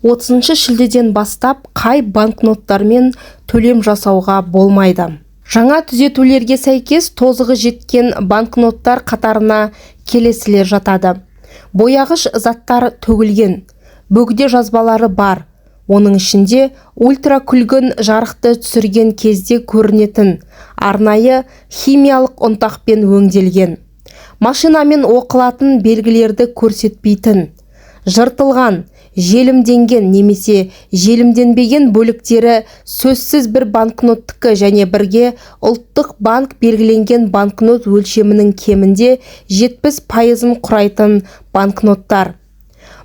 30 шілдеден бастап қай банкноттармен төлем жасауға болмайды? Жаңа түзетулерге сәйкес, тозығы жеткен банкноттар қатарына келесілер жатады: бояғыш заттар төгілген, бөгде жазбалары бар, оның ішінде ультракүлгін жарықты түсірген кезде көрінетін арнайы химиялық ұнтақпен өңделген, машинамен оқылатын белгілерді көрсетпейтін, жыртылған, желімденген немесе желімденбеген бөліктері сөзсіз бір банкноттікі және бірге Ұлттық банк белгілеген банкнот өлшемінің кемінде 70 пайызын құрайтын банкноттар,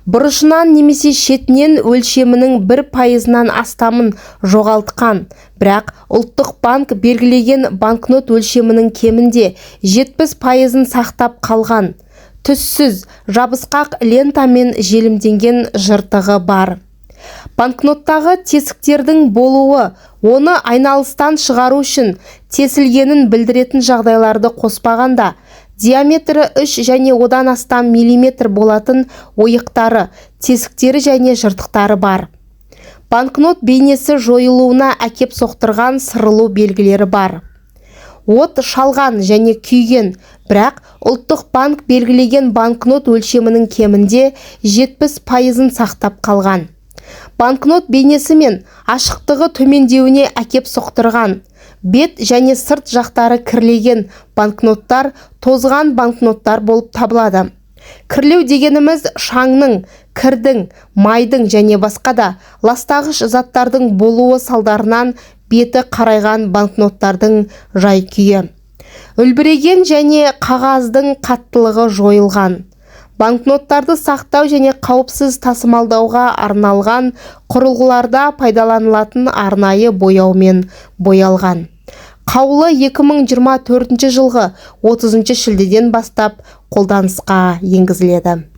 бұрышынан немесе шетінен өлшемінің 1 пайызынан астамын жоғалтқан, бірақ Ұлттық банк белгілеген банкнот өлшемінің кемінде 70 пайызын сақтап қалған, түссіз, жабысқақ лентамен желімденген, жыртығы бар. Банкноттағы тесіктердің болуы оны айналыстан шығару үшін тесілгенін білдіретін жағдайларды қоспағанда, диаметрі 3 және одан астам миллиметр болатын ойықтары, тесіктері және жыртықтары бар. Банкнот бейнесі жойылуына әкеп соқтырған сырылу белгілері бар. От шалған және күйген, бірақ Ұлттық банк белгілеген банкнот өлшемінің кемінде 70 пайызын сақтап қалған. Банкнот бейнесі мен ашықтығы төмендеуіне әкеп соқтырған, бет және сырт жақтары кірлеген банкноттар тозған банкноттар болып табылады. Кірлеу дегеніміз шаңның, кірдің, майдың және басқа да ластағыш заттардың болуы салдарынан беті қарайған банкноттардың жай-күйі. Үлбіреген және қағаздың қаттылығы жойылған. Банкноттарды сақтау және қауіпсіз тасымалдауға арналған құрылғыларда пайдаланылатын арнайы бояумен боялған. Қаулы 2024 жылғы 30 шілдеден бастап қолданысқа енгізіледі.